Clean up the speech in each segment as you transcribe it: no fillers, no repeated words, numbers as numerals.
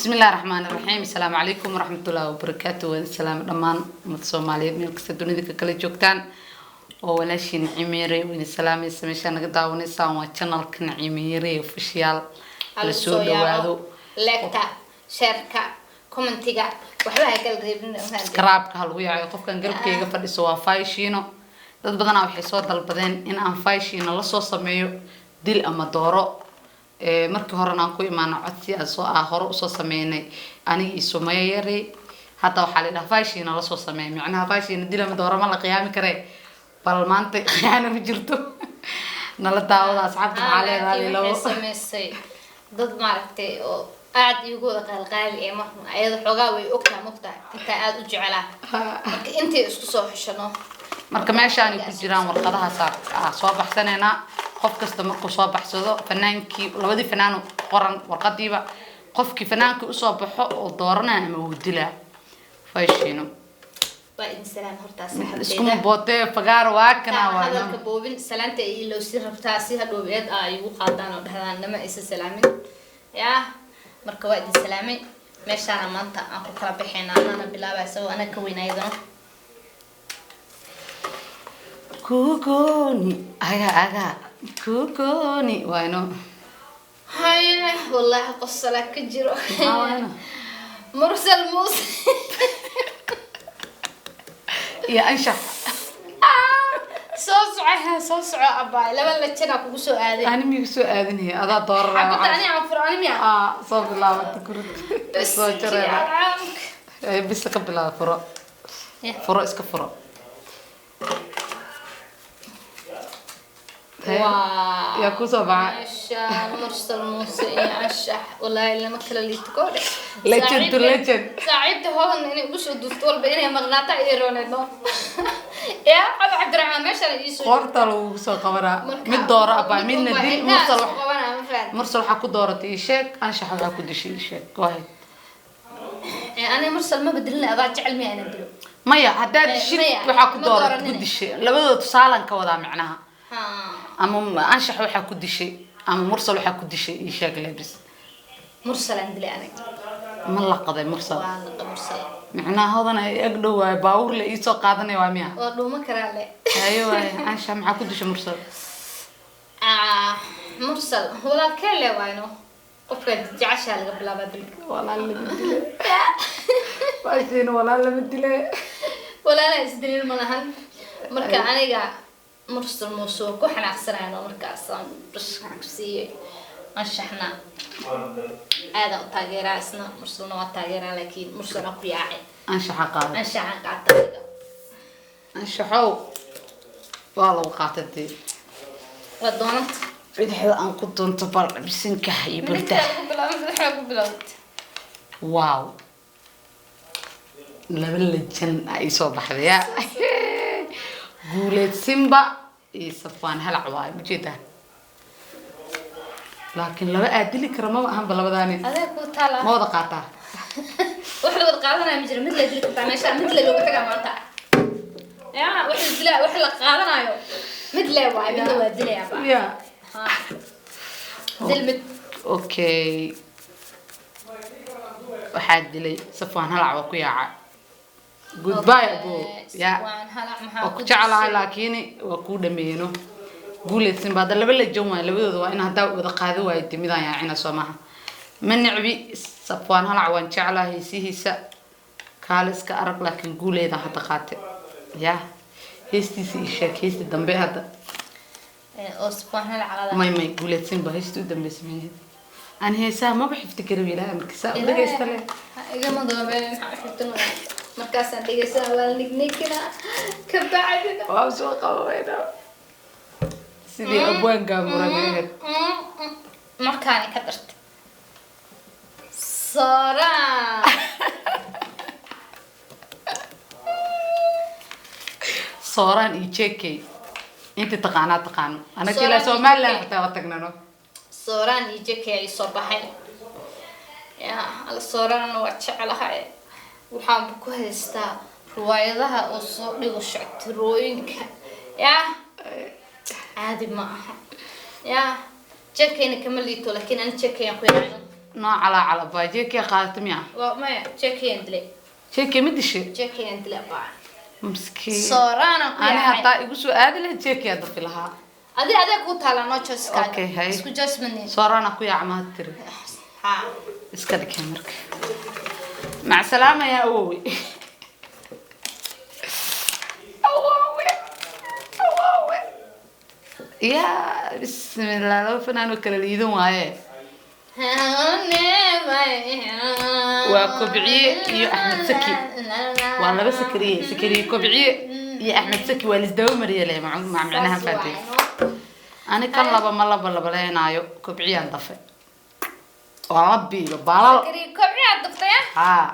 Bismi illahi raxmaani raxiim. Asalaamu calaykum waraxmatullaahi wabarakaatu. Waan salaam dhammaan ummad Soomaaliyeed meel kasta dunida ka kala joogtaan oo walaashii Naciime wayna salaamaysa. Meeshaa naga daawanaysaan waa channelka Naciime Yare Official. La soo dhawaado. Like-ta, share-ka, comment-iga, waxba ha kala reebin. Subscribe-ka ha lagu yaacayo. Qofkan garabkayga fadhiso waa Fayshiino. Dad badanaa waxay soo dalbadeen in aan Fayshiino lasoo sameeyo dil ama dooro. Markii horena aan ku imaano codsi aan soo ah hore usoo sameynay aniga iyo Sumaya Yare. Hadda waxaa la yidhaha Fayshiino lasoo sameeya, micnaha Fayshiino dil ama dooro ma la qiyaami karee. Bal maanta khiyaano ma jirto, nala daawada asxaabta. Maxaa leedahay labo? Waxay samaysay dad maaragtay oo aad iigu wada qaalqaali ee marka ayada xoogaa way ogtahay, mogtahay intaa aad u jecelaa marka intay isku soo xishano. Marka meeshaanay ku jiraan warqadahaas aa soo baxsanaynaa. Qof kasta markuu soo baxsado fanaankii, labadii fanaan qoran warqadiiba, qofkii fanaankii usoo baxo oo dooranaya ama uu dilaa Fayshiino. Waa idin salaam hortaa. Iskuma bootee fagaaro waa kana. Taa waa hadalka boobin, salaanta ay ilowsi rabtaa si hadhow eed ah ay igu qaadaan oo dhahdaan nama isa salaamin. Yaa marka waa idin salaamay. Meeshaana maanta aan ku kala baxayna, anaana bilaabaya isagoo anaa ka weyn ayadana. Kugoni aga aga kugoni waayno. Haye, wallaahi qosala ka jiro. Maxaa waayno? Mursal Muuse. Iyo Anshax. Soo soco ha, soo soco abaay, laba lajanaa kugu soo aaday. Ani miigu soo aadinaya, adaa dooranaya. Xabadda ani aan furo ani miya? Aa soo bilaabata kurud soo jareera. Ay, bisa ka bilaaba, furo. Furo, iska furo. Waa yaa kusoo baxa? Maasha, Mursal Muuse iyo Anshax, wallaahi lama kala liito koodhe. Legend to legend. Saaxiibta Hodan inay ugu soo duufto walba inay maqnaata ay rooneed no yaa Cabo Cabdiraxmaan meeshaan iisoo Qoorta lagugu soo qabanaa. Mid dooro abaa, midna dil. Mursal qabanaa, ma fahan. Mursal waxaa ku dooratay ii sheeg, Anshax waxaa ku dishay ii sheeg. Go ahead. Aniga Mursal ma bedelina, adaa jecel miya inaan dilo? Maya, haddaad dishid maya, waxaa ku ma dooratay ku dooranine. dishay labadooda tusaalan ka wadaa micnaha. Ha. Ama Anshax waxaa ku dishay ama Mursal waxaa ku dishay ii sheeg lebis. Mursal aan dilay aniga. Ma laqaday Mursal? Waa laqa Mursal. Micnaha Hodan ay ag dhow waayo, baawur la iisoo qaadanaya waa miya? Waa dhuuma karaa le. Haye waaye, Anshax maxaa ku dishay Mursal? Ah, Mursal walaalkee le waayno, qofka jeceshaa laga bilaabaa dilka. Walaal lama dile baashiina, walaal lama dile. Walaalaha isdaliil ma lahan. Marka aniga Mursal Muuse waa ku xanaaqsanayno, markaasaan dhashkaan ku siiyey. Anshaxna aadaan u taageeraa, isna Mursalna waa taageeraa, laakiin Mursalna ku yaacay. Anshaxa qaaday. Anshaxaan qaata aniga. Anshaxow waa lagu qaatay dee. Waa doonanta. Bidixda aan ku doonto bal bisinka iyo midigtaa bartaha. Ku bilaabay, madaxaa ku bilaawday. Wow, laba lejan aa ii soo baxday ya Guuleed Simba iyo Safwaan Halac waayo ujeedaan, laakiin laba aad dili kara maba ahanba labadaani. Adaa ku taala. Ma wada qaataa? Wax la wada qaadanaya ma jiro, mid la dili kartaa meesha, mid la looga tagaa maanta. Ya wax la dilaa, wax la qaadanayo mid le waayo, midna waa dilayaa ba. Ya. Ha. Dil mid. Okay, waxaa dilay Safwaan Halac, waa ku yaaca. Goodbye abo ya. Safwaan Halac maxaa waa ku jeclahay, laakiin waa kuu dhameeyno. Guuleed Simba hadda laba lejan waayo labadooda, waa in haddaa wada qaadi waayo de midaan yaacina soo maaha. Ma necbi Safwaan Halac, waan jeclahay heesihiisa kaaliska arag, laakiin Guuleedaan hadda qaate ya. Heestiisa ii sheeg, heesti dambe hadda. Oo Safwaan Halac qalada. May, Guuleed Simba heesti u dambeysa maxay ahayd? Aan heesaha maba xifdi kara ilaa markiisa u dhagaysta le. Ha igama doobeen, maxaa xifdin markaasaan dhegeysanaa, waa nigniginaa ka bacdina. Waa soo qababayna sidii abwaankaa muran ahayd. Markaani ka dartay Sooraan. Sooraan iyo Jekey intii taqaanaa taqaano anaga ilaa Sooraan iyo Somaliland JK. Xitaa waa tagnano. Sooraan iyo Jekey ay soo baxay ya alla. Sooraanna waa jeclahay, waxaanba ku haystaa riwaayadaha oo soo dhigo shactirooyinka ya caadi ma aha ya. Jekeyna kama liito, laakiin ani Jekeyaan ku yacno. Noo calaacala baa JK qaadata miya? Waa maya, JK-yan dilay. JK ma dishe? JK-yan dilay baa. Miskiin. Sooraana ku Ani yaacay. Hataa igu soo aadi lahayd JK dafi lahaa. Adi adee kuu taala, no choice kaaga. Okay, hay. Isku choice manin. Sooraana ku yaaca mahad tiri. Ha. Iska dhigay marka. Mac salaama yaa awowe. Awowe. Awowe. Yaa bismillah, laba fanaan oo kala liidan waaye. Waa Kobciye iyo Axmed Saki. Waa laba Sakariye, Sakariye Kobciye iyo Axmed Saki waa lisdaba mariye leh micnaha faatay. Ani kan laba ma laba labaleenaayo, Kobciyaan dafe. Waa la biilo baalal. Kobciyaa daftaya. Haa.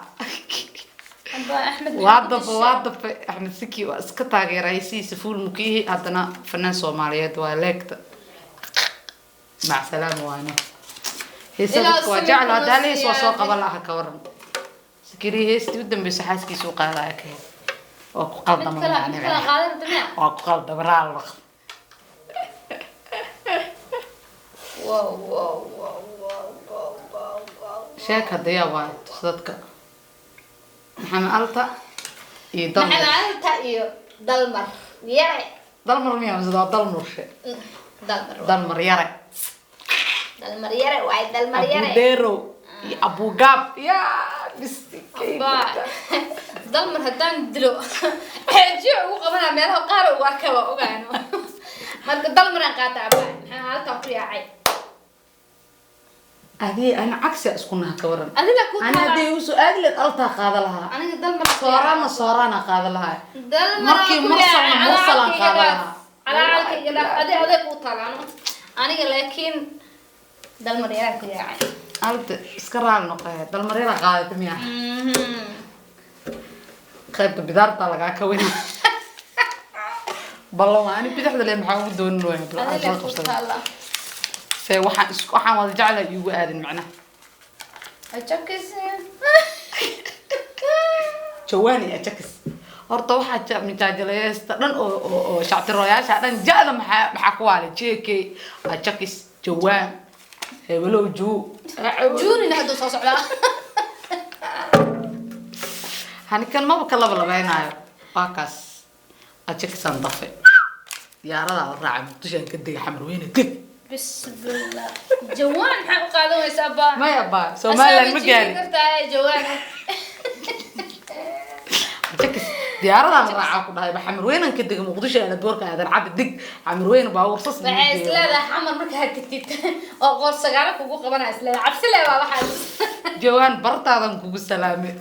Aba Axmed. Waa dafe, waa dafe Axmed Saki, waa iska taageeray sidiisa fuul mukiihi, haddana fanaan Soomaaliyeed waa leegta. Mac salaama waano. Heesa Ilaa dadka waa samir jecel haddaa kuna leheys waa soo siiyaan. Qaban laha ka waran. Sakariye heestii u dambeysa xaaskiisa u qaadaya ka hel. Waa ku qaldama. Mid kale, mid kale qaadan rabta miya? Waa ku qaldama raal. Wow, wow, wow, wow, wow, wow, wow. Sheeg hadayaa waay tus dadka. Maxamed Alta iyo Dalmar. Maxamed Alta iyo Dalmar Yare. Dalmar miyaa mise waa Dalmurshe? Dalmar waay. Dalmar Yare. Dalmar Yare waay, Dalmar Yare. Abudero iyo Abugaab yaa bisikay. Ba Dalmar haddaan dilo xeejiyo ugu qabanaa meelaha qaar ugu arkaa waa ogaano. Marka Dalmaraan qaata abaa, Maxamed Alta ku yaacay. Adii ana cagsi isku naha ka waran. Adiga ku Ani taala. Haddii igu soo aadi lahayd Altaa qaada lahaa. Aniga Dalmar ku Sooraana yaacay. Sooraana qaada lahaa. Dalmar Markii ku Mursalna yaacay, Mursalaan calaalkayga qaada dhaaf. lahaa. Calaalkayga dhaaf. Adi adee kuu taalaano. Aniga laakiin Dalmar Yaraan ku yaacay. Alta iska raali noqo, Dalmar Yara qaadata miyaa? Qaybta bidaarta lagaa ka weyna. Ballan waa ani bidixda le maxaa ugu doonin waaya bal aan Adiga soo kuu qabsaday. taala. See waxaan isku waxaan wada jeclahay iigu aadin macnaha. Ajakis. Jawaan iyo ajakis. Horta waxaa mijaajalayeesta dhan oo shactirooyaasha dhan ja'da maxaa ku waalay JK, ajakis, jawaan, hebelow juu. Juunina hadduu soo socdaa. Hanikan maba ka laba labeynaayo. Waa kaas. Ajakisaan dafe. Diyaaradaa la raacay, Muqdishoan ka degay, Xamar Weyne deg. Bismillah. Jawaan maxaa u qaadan weysaa baa? Maya baa, Somaliland ma gaarin. Kartaa jawaan. Ajakis diyaaradaan raacaa ku dhahay, Xamar Weynan ka degay, Muqdisho aada boorka aadan cadda deg, Xamar Weyne baabuur sas. Waxay isleedahay Xamar markaa tagtid oo qoor sagaalo kugu qabanaa isleedahay, cabsi le baa waxaas. Jawaan bartaadan kugu salaamay.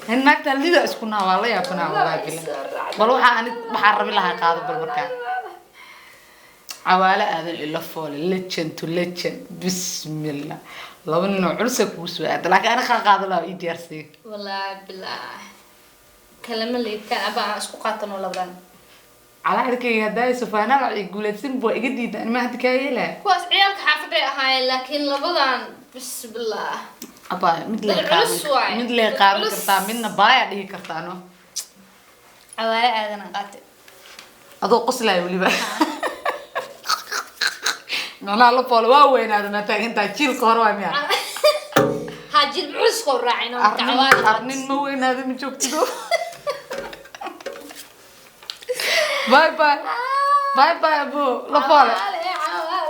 In naagta lida isku naa waa la yaabanaa walaahi billah. Bal waxaa ani waxaa rabi lahaa qaado bal markaa. Cawaale Aadan ilo foole, legend to legend, bismillah, laba nin oo culus ay kugu soo aada, laakiin ani qaa qaado lahaa ii diyaarsiiyo. Wallaahi bilaah kalama liibtaan aba, aan isku qaatano labadan. Calaalkayga haddaa sufaanada ay guulaysan waa iga diidan ma hadda kaa yeelaya. Kuwaas ciyaalka xaafaday ahaayeen, laakiin labadan bismillah. Abaa mid lee Dad culus qaadan waaye. mid lee Dad qaadan culus. kartaa, midna baaya dhihi kartaa no. Cawaale Aadan aan qaatay. Adoo qoslaya weliba macnaha la foolo waa weynaada maa taagantaa jiilka hore waa miya? Ha, jilb culus koo raacay no marka Arnin cawaale. Arnin ma weynaada ma joogtido. Bye bye bye bye abo la foole.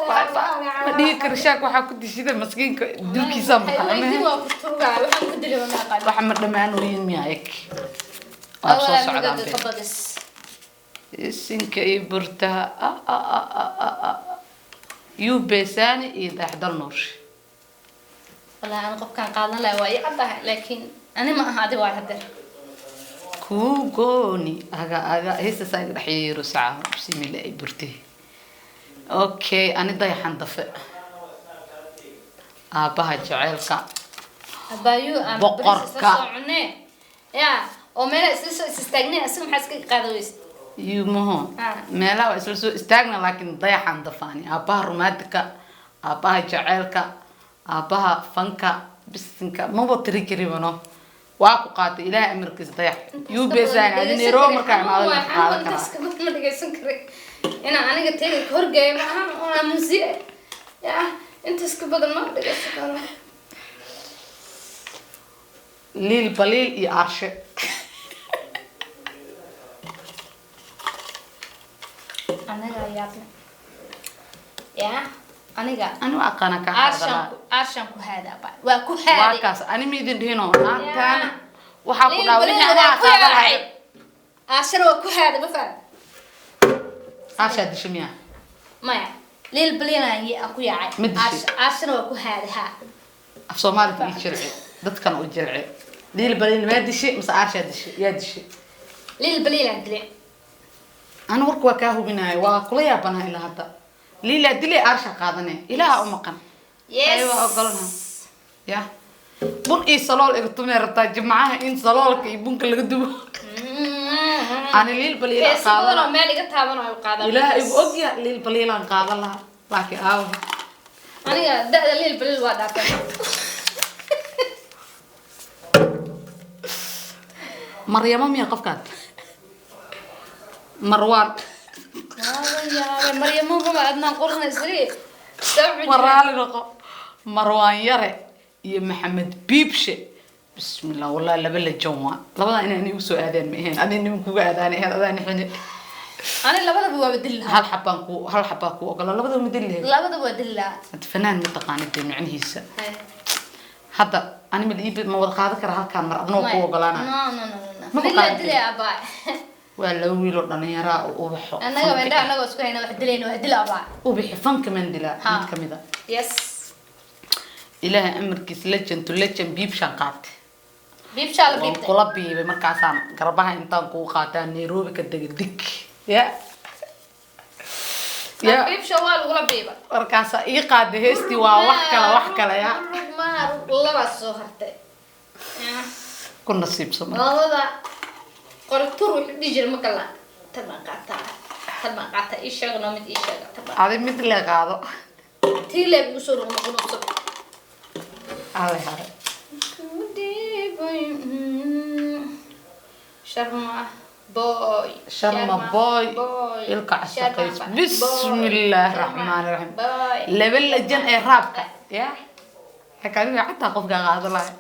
Bye bye ma dhihi karo shaak waxaa ku dishida maskiinka dulkiisaa. Weydiin Maqalme waa ku tuugaa, waxaan ku dilay ma aqaan. Waxa ma dhammaanooyin miya eg waa soo Awalaa socdaan midooda be. Ka badis. Isinka iyo burtaha yuu beesaani iyo Dayaxdal Nuurshe. Wallaahi aan qofkaan qaadan lahaa waa ii caddahay, laakiin ani ma aha, adi waa hadeer. Kuu gooni aga aga heestasaa iga dhex yeero saca bismillah ay burtay. Okay, ani Dayaxan dafe, aabbaha jaceylka. Abaayu aan Boqorka. bariis isla soo cunee ya oo meela isla soo is istaagnay, asiga maxaa iska qaadan weyse? Yumaho. Ah. Meelaha waa isla soo istaagna, laakiin Dayaxan dafaani, aabbaha rumaadika, aabbaha jaceylka, aabbaha fanka, bisinka maba tiri karibano waa ku qaatay Ilaahay amarkiisa Dayax yuu beesaan adi Nairobi markaa imaado la qaadan karaa. Ma dhegeysan karay inaan aniga tayga ka horgeeyo ma ahan oo aaminsiye. Ya, intaas ka badan ma dhegeysan karo. Liil Baliil iyo Aarshe. Aniga yaable ya, aniga. Ani waa aqaana kaa aarshan hadalaa. Ku aarshan ku haadaa ba, waa ku Waa haaday. Kaas ani ma idin dhihino naagtaan waxaa ku Liil dhaa Baliil wixii waa anaa ku qaadan yaacay. lahay. Aarshana waa ku haaday, ma faham? Aarshaa disha miyaa? Maya, Liil Baliil aan ku yaacay. Ma dishay? Aarshana waa ku haaday, ha. Af Soomaaliga ii jilci, dadkana u jilci. Liil Baliil maa dishay mise Aarshaa dishay? Yaa dishay? Liil Baliil aan dilay. Ani warka waa kaa hubinaayo, waa kula yaabanaha ilaa hadda. Liilaa dilay, Aarsha qaadane, Ilaaha u maqan. Yes. Ay, waa ogolanaha ya bun iyo salool iga tumay rabtaa jimcaha in saloolka iyo bunka laga dubo. Ani Liil Baliil aan Heesa badan qaadan oo lahaa. Meel iga taaban oo ay qaadan. Ilaah igu ogya, Liil Baliilaan qaadan lahaa, laakiin aawa. Aniga da'da Liil Baliil waa dhaafay. Maryamo miya qofkaan? Marwaan. Waa yaabay, Maryamo maba adnaan qorna isri. Waraali noqo. Marwaan Yare iyo Maxamed Biibshe. Bismillah, wallahi laba lajan waa labadaa inay igu soo aadeen. Ma ahayn adi niman kuga aadaan ahayn adaa nixini. Ani labadaba waaba dili lahaa. Hal xabaa ku ogolaa, labadaba ma dili lahayd. Labadaba waa dili lahaa. Hadda fanaan ma taqaanid dee micnihiisa. Hadda ani ma ii ma wada qaadan karaa halkaan mar adnoo ku ogolaana? No, no, no, no. Ma ku Mid la qaadan. dilay abaa. Waa laba wiil oo dhalinyaraa oo ubaxo Annaga fanka wendha ah. Annaga isku hayna wax dilayna, wax dila abaa. Ubixi fanka maan dilaa. Ha. Mid kamid a. Yes. Ilaahay amarkiis, legend to legend, Biibshaan qaatay. Biibshaa la Waan biibtay. kula biibay markaasaan garbaha intaan kugu qaataa Nairobi ka dega dig ya ya. Biibsha waa lagula biiba. Markaasaa ii qaaday heestii, waa wax kale, wax kale ya. Maar labaa soo hartay. Ku nasiibso marka. Labada qortur wuxuu dhihi jiray ma gala, tan baan qaataa, tan baan qaataa, ii sheeg no, mid ii sheega, tan baan. Adi mid le qaado. Tii leeb igu soo noqnoqonayso. Alle hare. Sharma Boy. Sharma Boy, ilka casaqays. Bismillaahi raxmaani raxiim. Boy. Laba lajan ee raabka ya xakaadiga xataa qofkaa qaado lahay.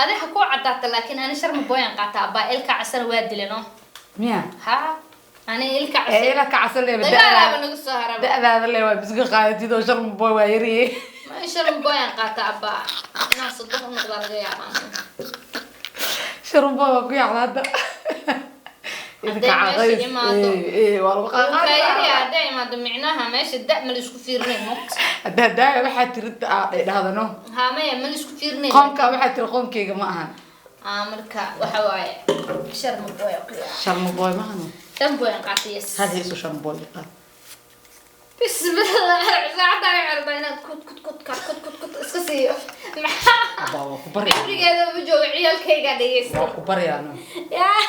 Adi ha ku cadaata, laakiin ani Sharma Boy aan qaataa abaa. Ilka casana waa dilano. Miya? Ha, ani ilka Ee casa ila kacsan leeba. Dagaalaaba nagu soo haraba. Da-daada le waa bisga qaadatid oo Sharma Boy waa yariye. Ma Sharma Boy aan qaataa abaa, inaan saddex u noqdaa laga yaabaa. Sharma Boy waa ku yaacda hadda. Hadday meesha imaado. Waa lagu Waa yari. qaaqaadi. Hadday imaado micnaha meesha da ma la isku fiirinayn mo. Hadda daaya waxaa tiri aa dhahdano. Ha, maya, ma la isku fiirinayn. Qoomka waxaa tiri qoomkeyga ma ahan. Ah, marka waxa waaye Sharma Boy oo kale. Sharma Boy ma ahano. Sharma Boy aan qaatay, yes. Hal heesu Sharma Boy qaad. Bismillah, saacadda ay cardaa inaan kut kut kut kut kut kut kut iska siiyo. Maxaa? Abaa, waa ku baryaa. Cimrigeeda ma joogo, ciyaalkaygaa dhegeysta. Waa ku baryaa no. Yaa.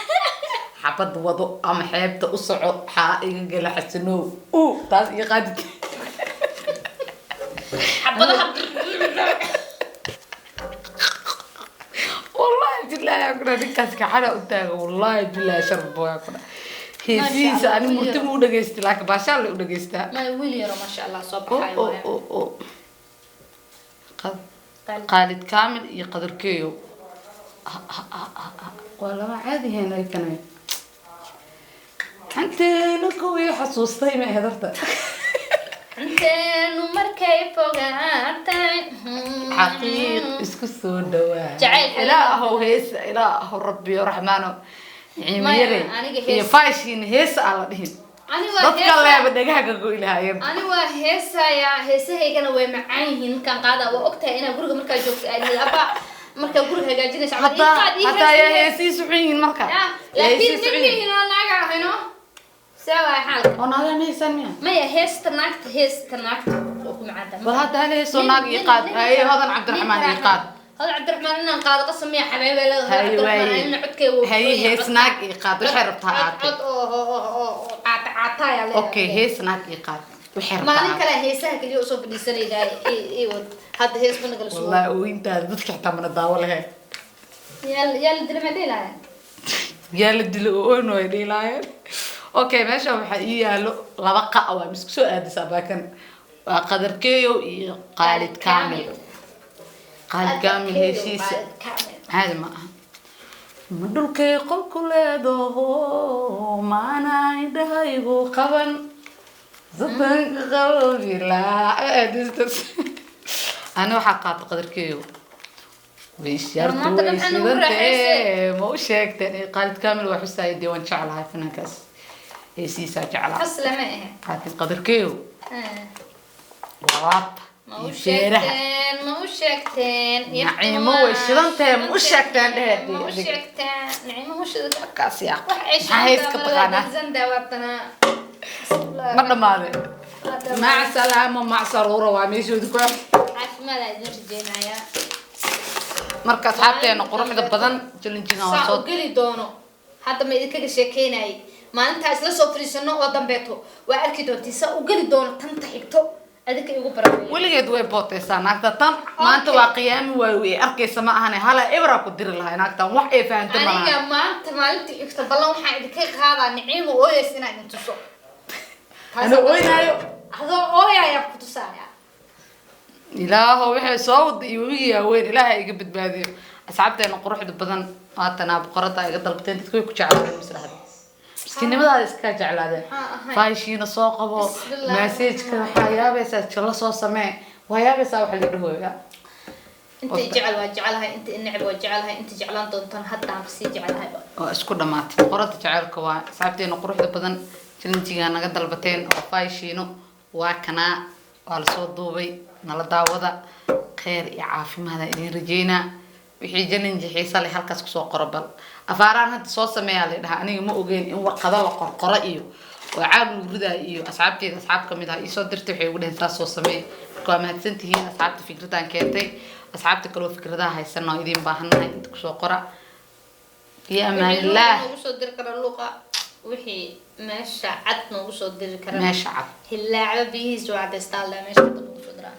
Xabad wado ama xeebta u soco, xaa iga gala xasanow u taas ii qaadid. Xabadaha. Wallahi billahi aan ku dhahay, ninkaas gacana u taaga, wallahi billahi Sharma Boy aan ku dhahay heesihiisa. Ani murti ma u dhageysti, laakiin baashaan la u dhageystaa. Ma wiil yaro, maasha Allah, soo O baxay o waaye. O o Qaalid Kaamil iyo Qadarkeeyo waa laba caadi hayn ayakana. Xanteena kuwii xasuustay ma ahayd horta. Inteenu markay fogaatay. Xaqiiq isku soo dhawaa. Jacayl. Ilaahow heesa, Ilaahow Rabbiyo Raxmaano Ciimiyare. Maya, aniga iyo faashiin heesa aan la dhihin. Ani waa dadka heesa. Leeba dhagaha ka goy lahaayeen. Ani waa heesayaa, heesahaygana way macaan yihiin markaan qaadaa. Waa ogtahay inaa guriga markaa joogto aad abba markaa guriga hagaajinaysa camal, ii Hataa qaad, ii hataa hees, yaa ii hees. heesihiisu xun yihiin marka. Ya, Yaa laakiin heesihiisu nin xun yihiin. mihin oo naaga ahayno, see waay xaalka. Oo naagaa ma heesaan miya? Maya, heesta naagta, heesta naagta oo ku macaan tahay. Bal hadda hal heesoo naag ii qaad. Haye, Hodan Cabdiraxmaan ii qaad. Hodan Cabdiraxmaan inaan qaado qasam miya? Xabeebay leedahay Hodan Haye Cabdiraxmaan. waaye. Inaan codkeyga wuu Haye, furan yahay, hees naag ii qaad, waxay rabtaa cod ahaatee. Cod oo oo oo oo oo caata caata ayaa leedahay. Okay, hees naag ii qaad, waxay rabtaa Maalin ahaatee. kale heesaha kaliya usoo fadhiisanaydaa ii wad. Hadda hees ma nagala sugo. Wallahi ooyintaada dadka xitaa mana daawo lahayn. Yaa yaa la dilay ma dhihi lahayn. Yaa la dilo oo oyn way dhihi lahaayeen. Okay, meesha waxaa ii yaalo laba qa waa misku soo aadisa baakan. Waa Qadarkeeyow iyo Qaalid Kaamil. Qaalid Kaamil heshiisa caadi ma aha. Ma dhulkay qolku leedaho, maana indhahaygu qaban sadanka qabobilaa. Ani waxaa qaata Qadarkeeyow. Way Maanta way dhan maxaa nagu shidantee. Raaxaysay? Ma u sheegteen? Qaalid Kaamil waa xusaaya dee, waan jeclahay fanaankaas, heesiisaa jeclaa. Xasle ma ahe. Laakiin Qadarkeeyow labaabta Ma u iyo feeraha. sheegteen? Ma u sheegteen? Naciimo way shidantahay, ma u sheegteen dhehe? Ma u sheegteen? Naciimo u shidan. Markaas yaa wax ay maxaa hees ka taqaanaa? Zanda waatana. Ma dhamaaday? Mac salaamo, mac saruura, waa meeshooda ku Caafimaad aan idin rajeynayaa. Marka asxaabteena quruxda badan, challenge-gan waa saa soo u geli doono hadda ma idinkaga sheekeynayay. Maalintaa isla soo fariisano oo dambeeto waa arki doontii saa u geli doono. Tanta xigto adinka igu baraweeya. Weligeed way booteysaa naagta tan. Maanta waa qiyaami waayo, way arkaysa ma ahane, hala ebra ku diri lahay naagtan, wax ay fahanta Aniga malaha. Maanta maalinta xigto ballan waxaan idinka qaadaa Niciimo ooyaysa inaan idin tuso. Ana ooynaayo? Adoo ooyayaa ku tusaaya. Ilaaho, waxay soo wada iyo webigii waaweyn, Ilaaha iga badbaadiyo. Asxaabteena quruxda badan, waatanaa boqorada iga dalbateen. Dadka way ku jeclaadeen, maslaxda miskiinnimadaada iska jeclaadeen. Maxaa ahay? Faashiina soo qabo. Bismillah. Message-ka waxaa yaabaysaa, jalo soo samee, waa yaabaysaa waxa la dhahooya. Inta jecel waa jecelahay, inta neceb waa jecelahay, inta jeclaan doontaan haddaan sii jecelahayba. Oo isku dhamaatay boqorada jaceylka. Waa asxaabteena quruxda badan, challenge-gaa naga dalbateen oo faashiino waa kanaa, waa lasoo duubay, nala daawada. Kheyr iyo caafimaada idin rajeynaa. Wixii challenge xiisa leh halkaas kusoo qoro. Bal afaaraan hadda soo sameeyaa la dhahaa. Aniga ma ogeyn in warqado la qorqoro iyo oo caag lagu ridaayo. Iyo asxaabteeda, asxaab kamid ah iisoo dirtay, waxay ugu dhaheen saas soo sameey. Marka waa mahadsantihiin asxaabta fikradaan keentay. Asxaabta kaloo fikradaha haysana oo idiin baahannahay, inta kusoo qora. Fi amaanillaah. Noogu soo diri kara luqa wixii meesha cad noogu soo diri kara. Meesha cad. Hilaacba biyihiisa waa cadaystaa, meesha cad noogu soo diraa.